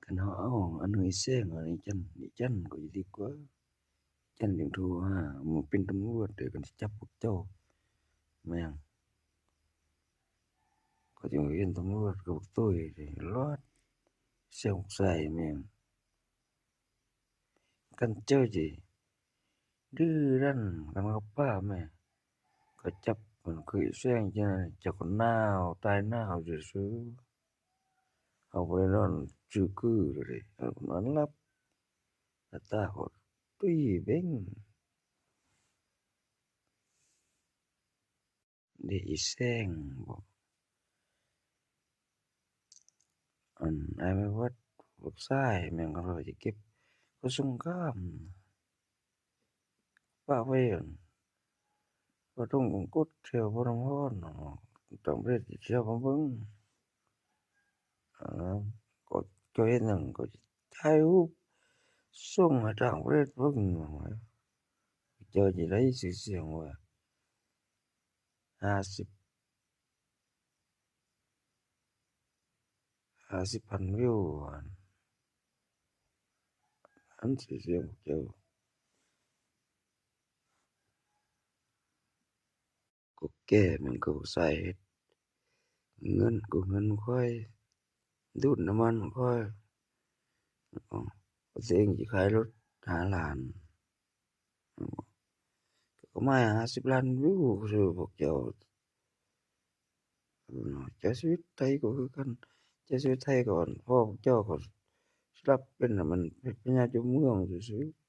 ຄັນເຮົາເອົາອັນໜຶ່ງອີແສງ ອັນນີ້ຈັນ ອີຈັນກໍຈະດີກວ່າ. ຈັນຈຶ່ງໂທຫາ ມັນເປັນຕຳຫຼວດເດ້ ຄັນຊິຈັບພວກເຈົ້າ ແມ່ນຫຍັງ ເຂົາຈຶ່ງເຫັນຕຳຫຼວດກັບບັກຕຸ້ຍເດ້ ລອດ ແສງໃສ່ ແມ່ນຫຍັງ ຄັນເຈົ້າຊິດື້ດ້ານກັນກັບປ້າແມ່ ເຂົາຈັບມັນຄືແສງຈັ່ງໃດ ເຈົ້າກໍໜາວ ຕາຍໜາວຊື່ໆ. ເຮົາບໍ່ໄດ້ນອນຈື່ກືເລີຍເດ້ ເຮົານອນຫຼັບ ແລ້ວຕາກໍຕຸ້ຍເບັງ ເດ ອີແສງບໍ ອັນອ້າຍແມ່ວັດ ພວກຊາຍແມ່ນ ເຂົາເຈົ້າຊິເກັບ ເຂົາສົງຄາມ ປະໄວ້ ອັນ ບໍ່ຕ້ອງກົງກົດແຖວບໍ່ນ້ຳຮ້ອນ ຕ່າງປະເທດຊິເຂົ້າມາເບິ່ງ ເອີ ກໍເຈົ້າເຮັດຫຍັງ ກໍຖ່າຍຮູບສົ່ງໃຫ້ຕ່າງປະເທດເບິ່ງ ເຈົ້າຊິໄດ້ຊື່ສຽງວ່າ ຫ້າສິບ ຫ້າສິບພັນວິວ ອັນ ອັນຊື່ສຽງພວກເຈົ້າ ກໍແກ່ມັນກໍສາເຮັດ ເງິນກໍເງິນຂ້ອຍ ດູດນ້ຳມັນຂ້ອຍ ໂຕເອງຊິຂາຍລົດຫ້າລ້ານ ກໍມາຫ້າສິບລ້ານວິວ ຄືພວກເຈົ້າ ເຈົ້າຊີວິດໄທກໍຄືກັນ ເຈົ້າຊີວິດໄທກໍພໍພວກເຈົ້າກໍສະຫຼັບເປັນ ມັນເປັນພະຍາດຢູ່ເມືອງຊື່ໆ.